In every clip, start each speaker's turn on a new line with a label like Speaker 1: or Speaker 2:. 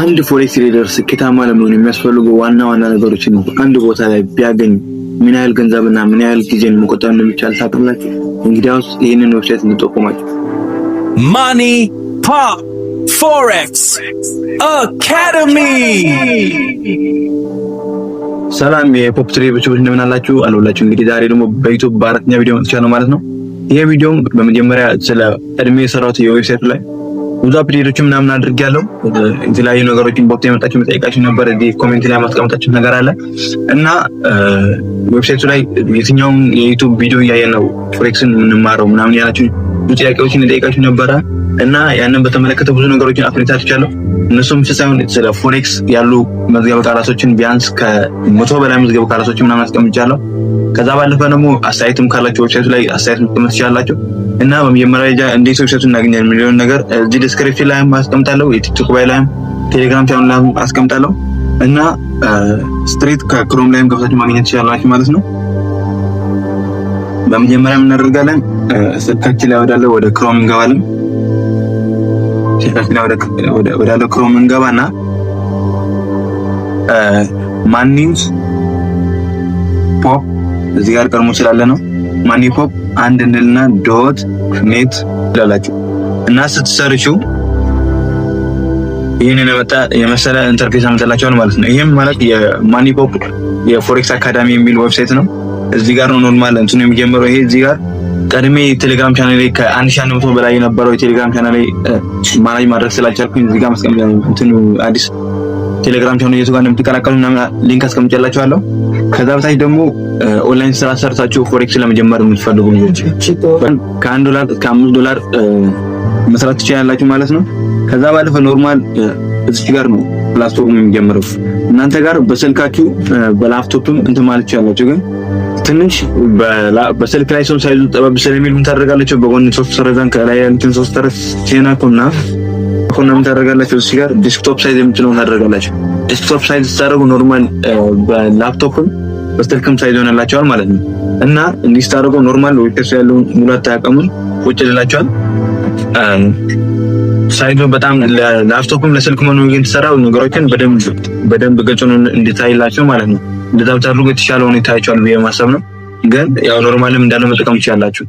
Speaker 1: አንድ forex trader ስኬታማ ለመሆን የሚያስፈልጉ ዋና ዋና ነገሮችን አንድ ቦታ ላይ ቢያገኝ ምን ያህል ገንዘብና ምን ያህል ጊዜን መቆጠብ እንደሚቻል ታውቃላችሁ? እንግዲያውስ ይህንን website እንጠቁማችሁ።
Speaker 2: Money Pop Forex Academy።
Speaker 1: ሰላም የፖፕ ትሬድ ቤተሰቦች፣ እንደምን አላችሁ? አለሁላችሁ። እንግዲህ ዛሬ ደግሞ በ YouTube በአራተኛ ቪዲዮ መጥቻለሁ ማለት ነው። ይሄ ቪዲዮም በመጀመሪያ ስለ ቀድሜ የሰራሁት የ website ኡ ላይ ብዙ update ኦችን ምናምን አድርጌያለሁ። የተለያዩ ነገሮችን በወቅቱ የመጣችሁ መጠየቃችሁ ነበር። እዚህ comment ላይ ማስቀመጣችሁ ነገር አለ እና website ኡ ላይ የትኛውን የ YouTube ቪዲዮ እያየን ነው forex ን የምንማረው ምናምን ያላችሁ ብዙ ጥያቄዎችን የጠየቃችሁ ነበረ እና ያንን በተመለከተ ብዙ ነገሮችን update አድርጌያለሁ። እነሱም ብቻ ሳይሆን ስለ forex ያሉ መዝገበ ቃላቶችን ቢያንስ ከ100 በላይ መዝገበ ቃላቶችን ምናምን አስቀምጫለሁ። ከዛ ባለፈ ደግሞ አስተያየትም ካላችሁ website ኡ ላይ አስተያየት መቀመጥ ትችላላችሁ። እና በመጀመሪያ ደረጃ እንዴት website ኡን እናገኛለን የሚለውን ነገር እዚህ description ላይም አስቀምጣለሁ፣ የ TikTok bio ላይም ቴሌግራም ቻናል ላይም አስቀምጣለሁ እና straight ከ Chrome ላይም ገብታችሁ ማግኘት ትችላላችሁ ማለት ነው። በመጀመሪያ ምን እናደርጋለን? ስልካችን ላይ ወዳለው ወደ Chrome እንገባለን። ስልካችን ላይ ወዳለው Chrome እንገባና Money Pop እዚህ ጋር ቀድሞ ስላለ ነው። Money Pop አንድ እንልና .net ትላላችሁ እና ስት search ኡ ይህንን የመጣ የመሰለ interface አመጣላችኋል ማለት ነው። ይህም ማለት የ Money Pop የ forex academy የሚል website ነው። እዚህ ጋር ነው normal እንትኑ የሚጀምረው። ይሄ እዚህ ጋር ቀድሜ ቴሌግራም ቻናል ላይ ከ1100 በላይ የነበረው የቴሌግራም ቻናል ላይ manage ማድረግ ስላልቻልኩኝ እዚህ ጋር ማስቀመጥ እንትኑ አዲስ ቴሌግራም ቻናል የቱ ጋር እንደምትቀላቀሉ ምናምን link አስቀምጬላችኋለሁ። ከዛ በታች ደግሞ ኦንላይን ስራ ሰርታችሁ forex ለመጀመር የምትፈልጉ ልጆች ከ1 ዶላር እስከ 5 ዶላር መስራት ትችላላችሁ ማለት ነው። ከዛ ባለፈ normal እዚህ ጋር ነው platform የሚጀምረው። እናንተ ጋር በስልካችሁ በላፕቶፕም እንትን ማለት ትችላላችሁ። ግን ትንሽ በስልክ ላይ ሰው size ኡ ጠበብ ስለሚል ምን ታደርጋላችሁ? በጎን ሶስት ሰረዛን ከላይ ያሉትን ሶስት ሰረዝ ሲነኩና ኮና ምን ታደርጋላችሁ? እዚህ ጋር desktop size የምትለውን ታደርጋላችሁ። Desktop size ስታደርጉ normal በላፕቶፕም በስልክም size ይሆንላችኋል ማለት ነው። እና እንዲህ ስታደርጉ normal website ያለውን ሙሉ አጠቃቀሙን ቁጭ ይልላችኋል። Size ኡ በጣም ለላፕቶፕም ለስልክ ሆኖ የተሰራው ነገሮችን በደንብ በደንብ ግልጽ ሆኖ እንዲታይላችሁ ማለት ነው። እንደዛ ብታደርጉ የተሻለ ሆኖ ይታያችኋል ብዬ ማሰብ ነው። ግን ያው normal ም እንዳለው መጠቀም ትችላላችሁ።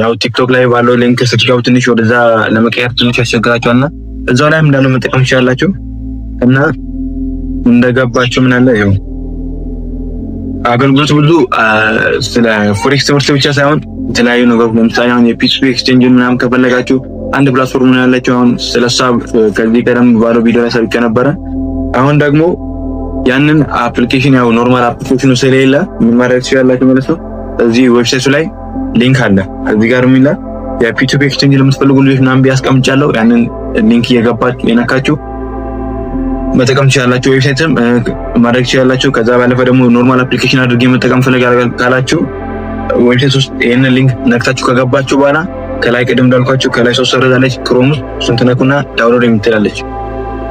Speaker 1: ያው TikTok ላይ ባለው link ስትገቡ ትንሽ ወደዛ ለመቀየር ትንሽ ያስቸግራችኋልና እዛው ላይም እንዳለው መጠቀም ትችላላችሁ። እና እንደገባችሁ ምን አለ፣ ይኸው አገልግሎት ብዙ ስለ forex ትምህርት ብቻ ሳይሆን የተለያዩ ነገሮች፣ ለምሳሌ አሁን የ P2P exchange ን ምናምን ከፈለጋችሁ አንድ platform ነው ያላችሁ። አሁን ስለሷ ከዚህ ቀደም ባለው ቪዲዮ ላይ ሰርቼ ነበረ። አሁን ደግሞ ያንን application ያው normal application ኑ ስለሌለ ምን ማድረግ ትችላላችሁ ማለት ነው። እዚህ website ኡ ላይ link አለ። እዚህ ጋር የሚላል የ P2P exchange ለምትፈልጉ ልጆች ምናምን ቢያስቀምጫለሁ። ያንን link እየገባችሁ የነካችሁ መጠቀም ትችላላችሁ። Website ም ማድረግ ትችላላችሁ። ከዛ ባለፈ ደግሞ normal application አድርጌ መጠቀም ፈለግ ካላችሁ website ውስጥ ይህንን link ነክታችሁ ከገባችሁ በኋላ ከላይ ቅድም እንዳልኳችሁ ከላይ ሶስት ሰረዝ አለች Chrome ውስጥ፣ እሱን ትነኩና download የምትላለች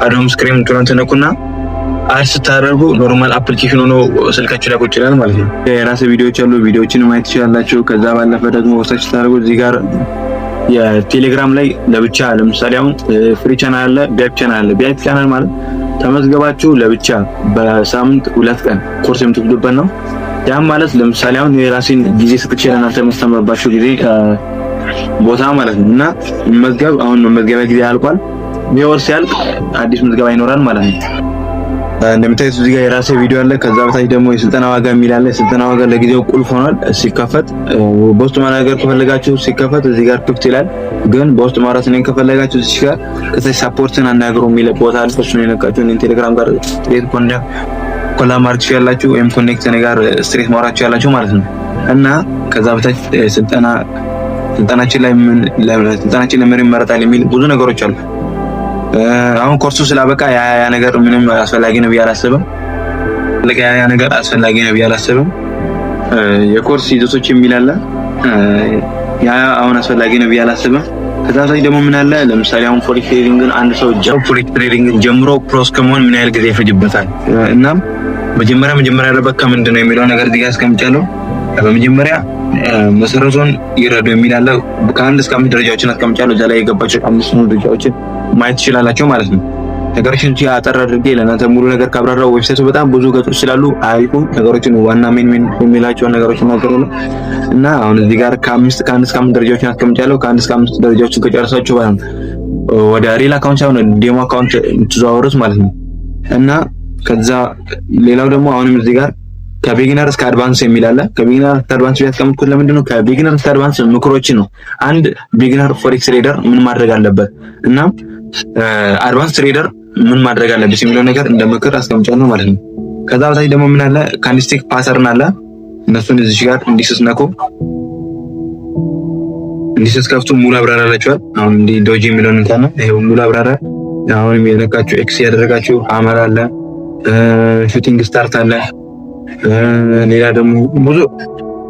Speaker 1: add home screen የምትለዋን ትነኩና add ስታደርጉ normal application ሆኖ ስልካችሁ ላይ ቁጭ ይላል ማለት ነው። የራሴ ቪዲዮዎች አሉ፣ ቪዲዮዎችን ማየት ትችላላችሁ። ከዛ ባለፈ ደግሞ search ስታደርጉ እዚህ ጋር የቴሌግራም ላይ ለብቻ ለምሳሌ አሁን free channel አለ፣ VIP channel አለ። VIP channel ማለት ተመዝገባችሁ ለብቻ በሳምንት 2 ቀን ኮርስ የምትወስዱበት ነው። ያም ማለት ለምሳሌ አሁን የራሴን ጊዜ ሰጥቼ ለእናንተ የማስተምርባችሁ ጊዜ ቦታ ማለት ነው እና መመዝገብ አሁን መመዝገቢያ ጊዜ አልቋል። ይህ ወር ሲያልቅ አዲስ ምዝገባ ይኖራል ማለት ነው። እንደምታዩት እዚህ ጋር የራሴ ቪዲዮ አለ። ከዛ በታች ደግሞ የስልጠና ዋጋ የሚል አለ። የስልጠና ዋጋ ለጊዜው ቁልፍ ሆኗል። ሲከፈት በውስጥ ማናገር ከፈለጋችሁ ሲከፈት እዚህ ጋር ክፍት ይላል። ግን በውስጥ ማውራት እኔን ከፈለጋችሁ እዚህ ጋር ከታች support ን አናግሩ የሚል ቦታ አለ። እሱን የነካችሁ እኔን ቴሌግራም ጋር straight connect collab ማድረግ ትችላላችሁ፣ ወይም connect እኔ ጋር straight ማውራት ትችላላችሁ ማለት ነው። እና ከዛ በታች ስልጠናችን ላይ ምን ስልጠናችን ለምን ይመረጣል የሚል ብዙ ነገሮች አሉ። አሁን ኮርሱ ስላበቃ ያ ያ ነገር ምንም አስፈላጊ ነው ብዬ አላስብም። ያ ያ ነገር አስፈላጊ ነው ብዬ አላስብም። የኮርስ ይዘቶች የሚል አለ። ያ አሁን አስፈላጊ ነው ብዬ አላስብም። ከዛ በታች ደግሞ ምን አለ? ለምሳሌ አሁን forex trading ን አንድ ሰው forex trading ን ጀምሮ pro እስከመሆን ምን ያህል ጊዜ ይፈጅበታል? እናም መጀመሪያ መጀመሪያ ያለበት ከምንድን ነው የሚለው ነገር እዚህ ጋር አስቀምጫለሁ። በመጀመሪያ መሰረቱን ይረዱ የሚል አለ። ከ1 እስከ 5 ደረጃዎችን አስቀምጫለሁ። እዛ ላይ የገባቸው አምስት ደረጃዎችን ማየት ትችላላችሁ ማለት ነው። ነገሮችን አጠር አድርጌ ለእናንተ ሙሉ ነገር ካብራራው website ኡ በጣም ብዙ ገጾች ስላሉ አያልቁም። ነገሮችን ዋና main main የሚላቸውን ነገሮች እናገራለሁ እና አሁን እዚህ ጋር ከ1 እስከ 5 ደረጃዎችን አስቀምጫለሁ። ከ1 እስከ 5 ደረጃዎችን ከጨረሳችሁ በኋላ ወደ real account ሳይሆን demo account የምትዘዋወሩት ማለት ነው። እና ከዛ ሌላው ደግሞ አሁንም እዚህ ጋር ከ beginner እስከ advance የሚል አለ። ከ beginner እስከ advance ያስቀምጥኩት ለምንድን ነው? ከ beginner እስከ advance ምክሮችን ነው። አንድ beginner forex trader ምን ማድረግ አለበት እና advance trader ምን ማድረግ አለበት የሚለው ነገር እንደ ምክር አስቀምጫለሁ ማለት ነው። ከዛ በታች ደግሞ ምን አለ? Candlestick pattern አለ። እነሱን እዚህ ጋር እንዲህ ስትነኩ፣ እንዲህ ስትከፍቱ ሙሉ አብራራላችኋል። አሁን እንዲህ doji የሚለውን እንትን ነው። ይሄው ሙሉ አብራራ። አሁንም የነካችሁ X ያደረጋችሁ hammer አለ፣ shooting star አለ። ሌላ ደግሞ ብዙ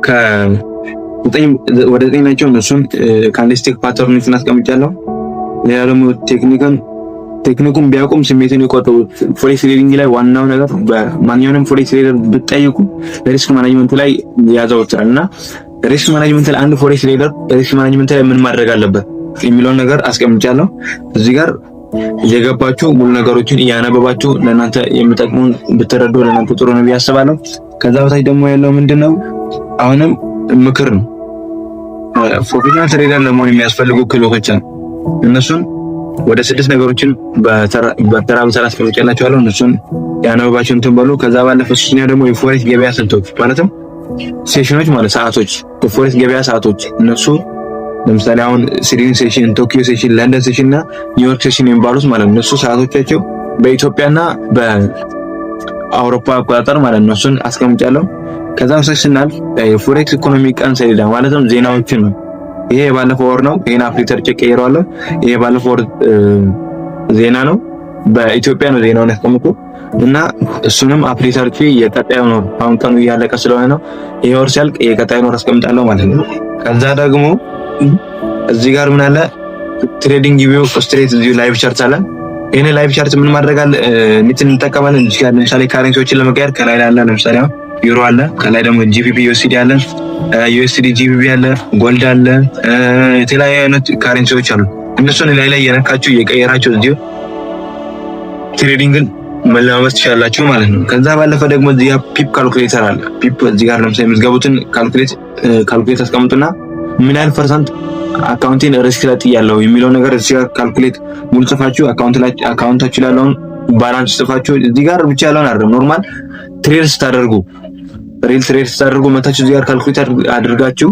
Speaker 1: ከዘጠኝ ወደ ዘጠኝ ናቸው። እነሱን candlestick pattern ኦችን አስቀምጫለሁ። ሌላ ደግሞ ቴክኒኩን ቢያውቁም ስሜትን የቆጠቡ። Forex trading ላይ ዋናው ነገር በማንኛውንም forex trader ብትጠይቁ risk management ላይ ያዘወትራል እና risk management ላይ አንድ forex trader risk management ላይ ምን ማድረግ አለበት የሚለውን ነገር አስቀምጫለሁ። እዚህ ጋር እየገባችሁ ሙሉ ነገሮችን እያነበባችሁ ለእናንተ የሚጠቅሙን ብትረዱ ለእናንተ ጥሩ ነው ብዬ አስባለሁ። ከዛ በታች ደግሞ ያለው ምንድነው? አሁንም ምክር ነው። Professional trader ለመሆን የሚያስፈልጉ ክህሎቶች አሉ። እነሱን ወደ ስድስት ነገሮችን በተራ በተራ አስቀምጬላችኋለሁ። እነሱን ያነበባችሁ እንትን በሉ። ከዛ ባለፈ ሶስተኛው ደግሞ የ forex ገበያ ስልቶች ማለትም session ኦች ማለት ሰዓቶች፣ የ forex ገበያ ሰዓቶች፣ እነሱ ለምሳሌ አሁን ሲድኒ session፣ ቶኪዮ session፣ ለንደን session እና ኒውዮርክ session የሚባሉት ማለት ነው። እነሱ ሰዓቶቻቸው በኢትዮጵያና በአውሮፓ አቆጣጠር ማለት ነው። እሱን አስቀምጫለሁ። ከዛ በታች ስናልፍ የ forex ኢኮኖሚ ቀን ሰሌዳ ማለትም ዜናዎችን ነው። ይሄ የባለፈው ወር ነው። ይሄን update አድርጌ ቀይሬዋለሁ። ይሄ የባለፈው ወር ዜና ነው። በኢትዮጵያ ነው ዜናውን ያስቀምጡ እና እሱንም update አድርጌ የቀጣዩ ወር፣ አሁን ቀኑ እያለቀ ስለሆነ ነው። ይሄ ወር ሲያልቅ የቀጣዩን ወር አስቀምጣለሁ ማለት ነው። ከዛ ደግሞ እዚህ ጋር ምን አለ? TradingView straight እዚሁ live chart አለ። ይሄን live chart ምን ማድረግ አለ እንዴት እንጠቀማለን? እዚህ ጋር ለምሳሌ currency ዎችን ለመቀየር ከላይ አለ። ለምሳሌ ዩሮ አለ፣ ከላይ ደግሞ GBP USD አለ፣ USD GBP አለ፣ gold አለ፣ የተለያዩ አይነት currency ዎች አሉ። እነሱን ላይ ላይ እየነካችሁ እየቀየራችሁ እዚሁ trading ን መለማመድ ትችላላችሁ ማለት ነው። ከዛ ባለፈ ደግሞ እዚህ ጋር pip calculator አለ። Pip እዚህ ጋር ለምሳሌ የምትገቡትን calculate አስቀምጡና ምን ያህል percent account ኤን risk ላይ ጥያለሁ የሚለው ነገር እዚህ ጋር calculate ሙሉ ጽፋችሁ account ላይ account ኣችሁ ላይ ያለውን balance ጽፋችሁ፣ እዚህ ጋር ብቻ ያለውን አይደለም፣ normal trade ስታደርጉ፣ real trade ስታደርጉ መታችሁ እዚህ ጋር calculate አድርጋችሁ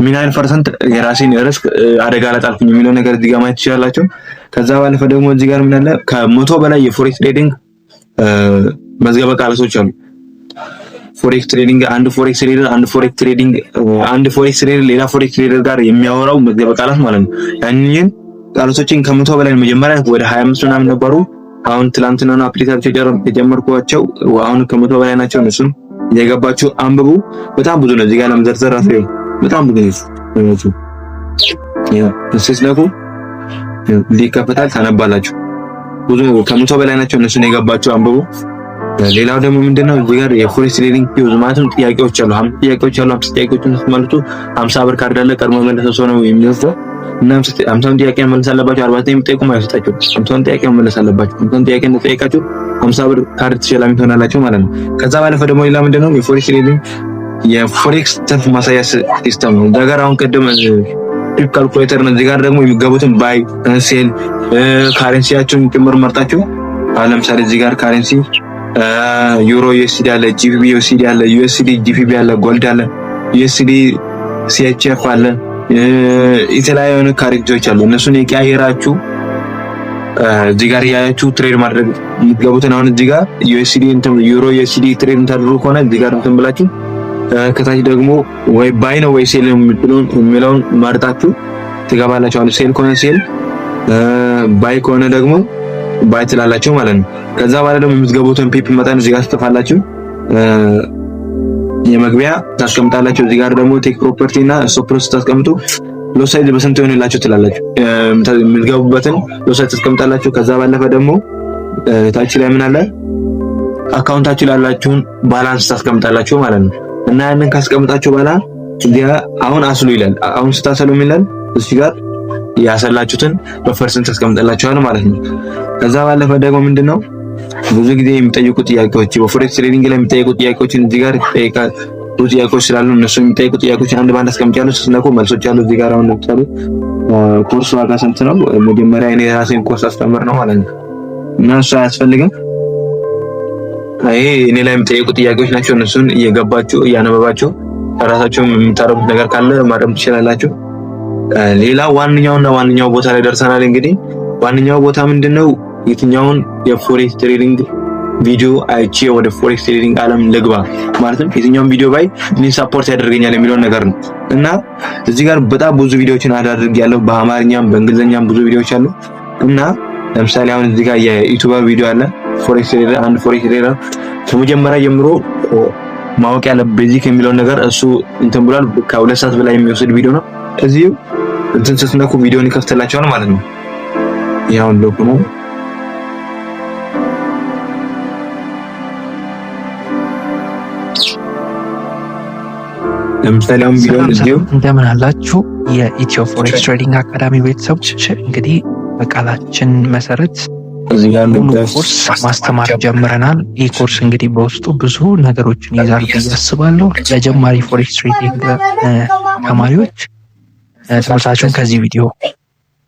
Speaker 1: ምን ያህል percent የራሴን risk አደጋ ላይ ጣልኩኝ የሚለው ነገር እዚህ ጋር ማየት ትችላላችሁ። ከዛ ባለፈ ደግሞ እዚህ ጋር ምን አለ? ከ100 በላይ የ forex trading መዝገበ ቃላቶች አሉ። Forex trading አንድ forex trader ሌላ forex trader ጋር የሚያወራው መዝገበ ቃላት ማለት ነው። ያንን ቃላቶችን ከ100 በላይ፣ መጀመሪያ ወደ 25 ምናምን ነበሩ። አሁን ትላንትና ነው update የጀመርኳቸው። አሁን ከ100 በላይ ናቸው። እነሱን እየገባችሁ አንብቡ። በጣም ብዙ ነው። እዚህ ጋር ለመዘርዘር ራሱ በጣም ብዙ ነው። ያው ስትነኩ ሊከፈታል፣ ታነባላችሁ። ብዙ ከ100 በላይ ናቸው። እነሱን የገባችሁ አንብቡ። ሌላው ደግሞ ምንድነው? እዚህ ጋር የ forex trading quiz ማለትም ጥያቄዎች አሉ። 50 ጥያቄዎች አሉ። 50 ጥያቄዎችን ስትመልሱ 50 ብር ካርድ አለ። ቀድሞ መለሰ ሰው ነው የሚወስደው እና 50ውን ጥያቄ መመለስ አለባችሁ። 49 የሚጠይቁ አይሰጣችሁ። 50ውን ጥያቄ መመለስ አለባችሁ። 50ውን ጥያቄ እንደጠየቃችሁ 50 ብር ካርድ ተሸላሚ ትሆናላችሁ ማለት ነው። ከዛ ባለፈ ደግሞ ሌላ ምንድነው? የ forex trading የ forex ትርፍ ማሳያ system ነው። እዛ ጋር አሁን ቅድም pip calculator ነው። እዚህ ጋር ደግሞ የሚገቡትን buy፣ sell፣ currency ያቸውን ጭምር መርጣችሁ፣ አሁን ለምሳሌ እዚህ ጋር currency ዩሮ USD አለ፣ GBP USD አለ፣ USD GBP አለ፣ gold አለ፣ USD CHF አለ፣ የተለያዩ አይነት currency ዎች አሉ። እነሱን የቀያየራችሁ እዚህ ጋር እያያችሁ trade ማድረግ የምትገቡትን፣ አሁን እዚህ ጋር USD እንትን ዩሮ USD trade የምታደርጉ ከሆነ እዚህ ጋር እንትን ብላችሁ ከታች ደግሞ ወይ buy ነው ወይ sell ነው የሚለውን መርጣችሁ ትገባላችሁ። አሁን sell ከሆነ sell፣ buy ከሆነ ደግሞ buy ትላላችሁ ማለት ነው። ከዛ በኋላ ደግሞ የምትገቡትን pip መጠን እዚህ ጋር ትጽፋላችሁ። የመግቢያ ታስቀምጣላችሁ። እዚህ ጋር ደግሞ take profit እና stop loss ታስቀምጡ። Lot size በስንት ይሆንላችሁ ትላላችሁ። የምትገቡበትን lot size ታስቀምጣላችሁ። ከዛ ባለፈ ደግሞ ታች ላይ ምን አለ? Account ኣችሁ ላላችሁን balance ታስቀምጣላችሁ ማለት ነው። እና ያንን ካስቀምጣችሁ በኋላ እዚህ አሁን አስሉ ይላል። አሁን ስታሰሉ ምን ይላል? እዚህ ጋር ያሰላችሁትን በ percent ያስቀምጥላችኋል ማለት ነው። ከዛ ባለፈ ደግሞ ምንድነው ብዙ ጊዜ የሚጠይቁ ጥያቄዎች በ forex trading ላይ የሚጠይቁ ጥያቄዎችን እዚህ ጋር ይጠይቃል። ብዙ ጥያቄዎች ስላሉ እነሱ የሚጠይቁ ጥያቄዎች አንድ ባንድ አስቀምጫለሁ። ስትነኩ መልሶች አሉ እዚህ ጋር። አሁን ለምሳሌ ኮርስ ዋጋ ስንት ነው? መጀመሪያ እኔ የራሴን ኮርስ አስተምር ነው ማለት ነው እና እሱ አያስፈልግም። ይሄ እኔ ላይ የሚጠይቁ ጥያቄዎች ናቸው። እነሱን እየገባችሁ እያነበባችሁ ራሳችሁም የምታረጉት ነገር ካለ ማድረግ ትችላላችሁ። ሌላ ዋነኛውና ዋነኛው ቦታ ላይ ደርሰናል። እንግዲህ ዋነኛው ቦታ ምንድነው? የትኛውን የ forex trading ቪዲዮ አይቼ ወደ forex trading ዓለም ልግባ፣ ማለትም የትኛውን ቪዲዮ ባይ እኔን support ያደርገኛል የሚለውን ነገር ነው። እና እዚህ ጋር በጣም ብዙ ቪዲዮዎችን አድርጌያለሁ። በአማርኛም በእንግሊዝኛም ብዙ ቪዲዮዎች አሉ። እና ለምሳሌ አሁን እዚህ ጋር የ YouTuber ቪዲዮ አለ። Forex trader፣ አንድ forex trader ከመጀመሪያ ጀምሮ ማወቅ ያለ basic የሚለውን ነገር እሱ እንትን ብሏል። ከ2 ሰዓት በላይ የሚወስድ ቪዲዮ ነው። እዚሁ እንትን ስትነኩ ቪዲዮን ይከፍትላችኋል ማለት ነው። ያው lock ነው። ለምሳሌ አሁን ቪዲዮን እዚሁ
Speaker 3: እንደምን አላችሁ የኢትዮ Forex Trading Academy ቤተሰቦች፣ እንግዲህ በቃላችን መሰረት
Speaker 1: እዚህ ጋር
Speaker 3: ሙሉ ኮርስ ማስተማር ጀምረናል። ይህ ኮርስ እንግዲህ በውስጡ ብዙ ነገሮችን ይይዛል ብዬ አስባለሁ። ለጀማሪ forex trading ተማሪዎች ትምህርታችሁን ከዚህ ቪዲዮ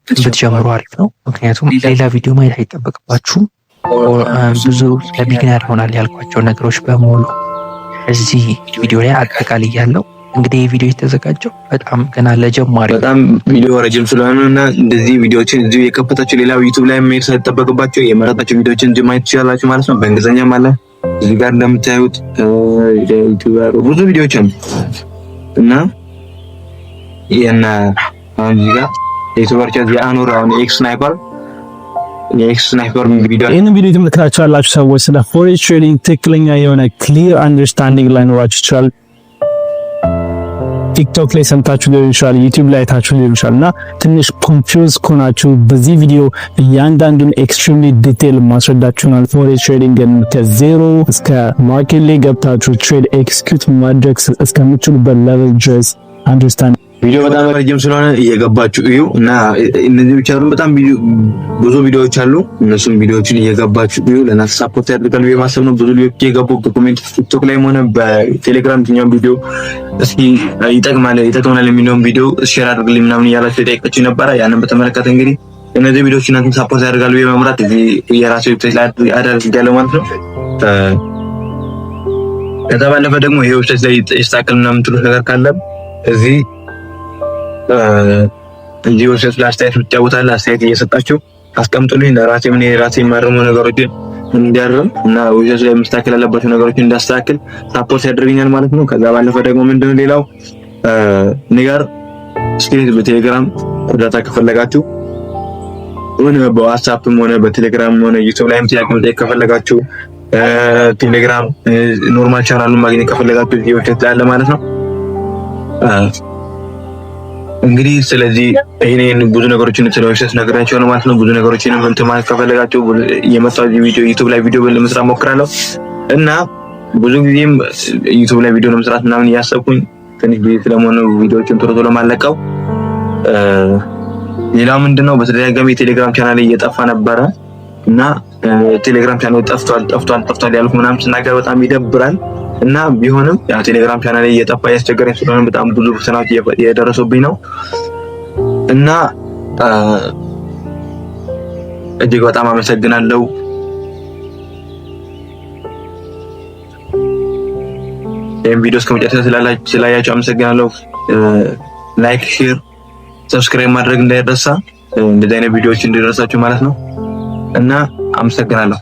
Speaker 3: ብትጀምሩ አሪፍ ነው። ምክንያቱም ሌላ ቪዲዮ ማየት አይጠበቅባችሁም። ብዙ ለ beginner ይሆናል ያልኳቸው ነገሮች በሙሉ እዚህ ቪዲዮ ላይ አጠቃልያለሁ። እንግዲህ ይህ ቪዲዮ የተዘጋጀው በጣም ገና ለጀማሪ
Speaker 1: በጣም ቪዲዮ ረጅም ስለሆነ እና እንደዚህ ቪዲዮዎችን እዚሁ የከፈታችሁ ሌላ YouTube ላይ መሄድ ሳይጠበቅባችሁ የመረጣችሁ ቪዲዮዎችን እዚሁ ማየት ትችላላችሁ ማለት ነው። በእንግሊዝኛም አለ፣ እዚህ ጋር እንደምታዩት YouTuber ብዙ ቪዲዮዎች አሉ። እና የነ አሁን እዚህ ጋር YouTuber የአኖር አሁን የ X Sniper ቪዲዮ።
Speaker 4: ይህንን ቪዲዮ የተመለከታችሁ ያላችሁ ሰዎች ስለ forex trading ትክክለኛ የሆነ clear understanding ላይኖራችሁ ይችላል። TikTok ላይ ሰምታችሁ ሊሆን ይችላል፣ YouTube ላይ አይታችሁ ሊሆን ይችላል። እና ትንሽ confuse ከሆናችሁ በዚህ ቪዲዮ እያንዳንዱን extremely detail ማስረዳችሁናል። Forex trading ን ከዜሮ እስከ market ላይ ገብታችሁ trade execute ማድረግ እስከምትችሉበት level ድረስ understand
Speaker 1: ቪዲዮ በጣም ረጅም ስለሆነ እየገባችሁ እዩ። እና እነዚህ ብቻ አይደሉም፣ በጣም ብዙ ቪዲዮዎች አሉ። እነሱም ቪዲዮዎችን እየገባችሁ እዩ። ለእናንተ support ያደርጋል ብዬ ማሰብ ነው። ብዙ ልጆች እየገቡ በ comment TikTok ላይም ሆነ በቴሌግራም የትኛውን ቪዲዮ እስኪ ይጠቅማል ይጠቅመናል የሚለውን ቪዲዮ share አድርግልኝ ምናምን እያላችሁ የጠየቃችሁ ነበረ። ያንን በተመለከተ እንግዲህ እነዚህ ቪዲዮዎች እናንተን support ያደርጋሉ ብዬ መምራት እዚህ የራሴ website ላይ አደርጋለሁ ማለት ነው። ከዛ ባለፈ ደግሞ ይሄ website ላይ ይስተካከል ምናምን የምትሉት ነገር ካለ እዚህ website ላይ አስተያየት ብትጫወታለ አስተያየት እየሰጣችሁ አስቀምጡልኝ። ለራሴ ምን የራሴ የማርመው ነገሮችን እንዲያርም እና website ላይ መስተካከል ያለባቸው ነገሮችን እንዳስተካክል support ያደርገኛል ማለት ነው። ከዛ ባለፈ ደግሞ ምንድነው ሌላው እኔ ጋር እስኪ በቴሌግራም እርዳታ ከፈለጋችሁ ሆነ በ WhatsApp ም ሆነ በቴሌግራም ሆነ YouTube ላይም ጥያቄ መጠየቅ ከፈለጋችሁ፣ ቴሌግራም normal ቻናሉን ማግኘት ከፈለጋችሁ እዚህ website ላይ አለ ማለት ነው። እንግዲህ ስለዚህ ይሄን ብዙ ነገሮችን ስለ website ነግራችኋለሁ ማለት ነው። ብዙ ነገሮችን እንትን ማለት ከፈለጋችሁ የመጣው ቪዲዮ YouTube ላይ ቪዲዮ ለመስራት ሞክራለሁ። እና ብዙ ጊዜም YouTube ላይ ቪዲዮ ለመስራት ምናምን እያሰብኩኝ ትንሽ busy ስለመሆኑ ቪዲዮዎችን ቶሎ ቶሎ ማለቀው። ሌላው ምንድነው በተደጋጋሚ የቴሌግራም ቻናል እየጠፋ ነበረ እና ቴሌግራም ቻናል ጠፍቷል ጠፍቷል ጠፍቷል ያልኩ ምናምን ስናገር በጣም ይደብራል። እና ቢሆንም ያው ቴሌግራም ቻናል እየጠፋ እያስቸገረኝ ስለሆነ በጣም ብዙ ፈተናዎች እየደረሱብኝ ነው። እና እጅግ በጣም አመሰግናለሁ። ይህን ቪዲዮ እስከ መጨረሻ ስላያችሁ አመሰግናለሁ። Like፣ share፣ subscribe ማድረግ እንዳይረሳ፣ እንደዚህ አይነት ቪዲዮዎች እንዲደርሳችሁ ማለት ነው። እና አመሰግናለሁ።